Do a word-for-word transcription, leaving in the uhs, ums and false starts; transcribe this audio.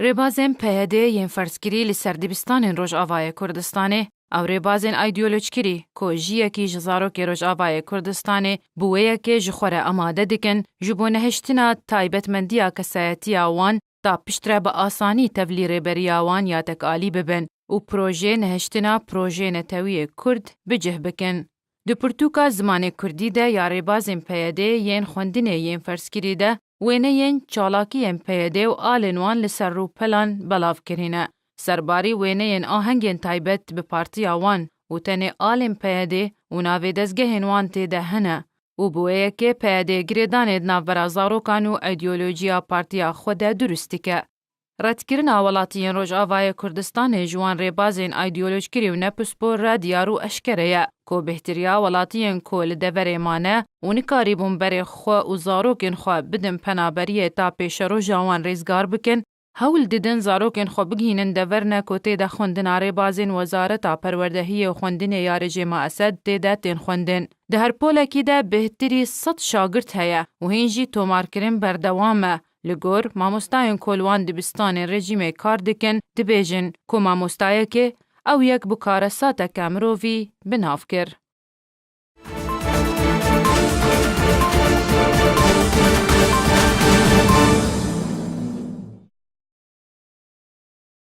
Rêbazên P Y D yên ferzkirî li ser dibistanên Rojavayê Kurdistanê, ew rêbazên îdeolojkirî ku jiyekî ji zarokê Rojavayê Kurdistanê bi wê yekê ji xwe re amade dikin, ji bo nehiştina taybetmendiya kesayetiya wan ta piştre bi asanî tevlî rêberiya wan ya tekalî bibin û projê nehiştina projê netewiyê Kurd bi cih bikin. Di pirtûka zimanê Kurdî de ya rêbazên P Y D yên xwendinê yên ferzkirî de, wêneyên çalakiyên P Y D û alên wan li ser rûpelan belav kirîne. Serbarî wêneyên ahengên taybet bi partiya wan û tenê alên P Y D û navê dezgehên wan tê de hene û bi wê yekê P Y D girêdanê di navbera zarokan û îdeolojiya partiya xwe de durust dike. Redkirina welatiyên Rojavayê Kurdistanê ji wan rêbazên îdeolojkirî û nepispor re diyar û eşkere ye ku bêhtiriya welatiyên ku li deverê mane û nikarîbûn berê xwe û zarokên xwe bidin penaberiyê ta pêşeroja wan rêzgar bikin, hewl didin zarokên xwe bigihînin dever ne ku tê de xwendina rêbazên Wezareta Perwerdehiyê û Xwendinê ya rejîma Esed tê de tên xwendin. Di her polekî de bêhtirî sed şagirt heye û hîn jî tomarkirin berdewam e. Li gor mamostayên ku li wan dibistanên rejîmê kar dikin, dibêjin ku mamostayekê ew yek bi karesateke mirovî bi nav kir.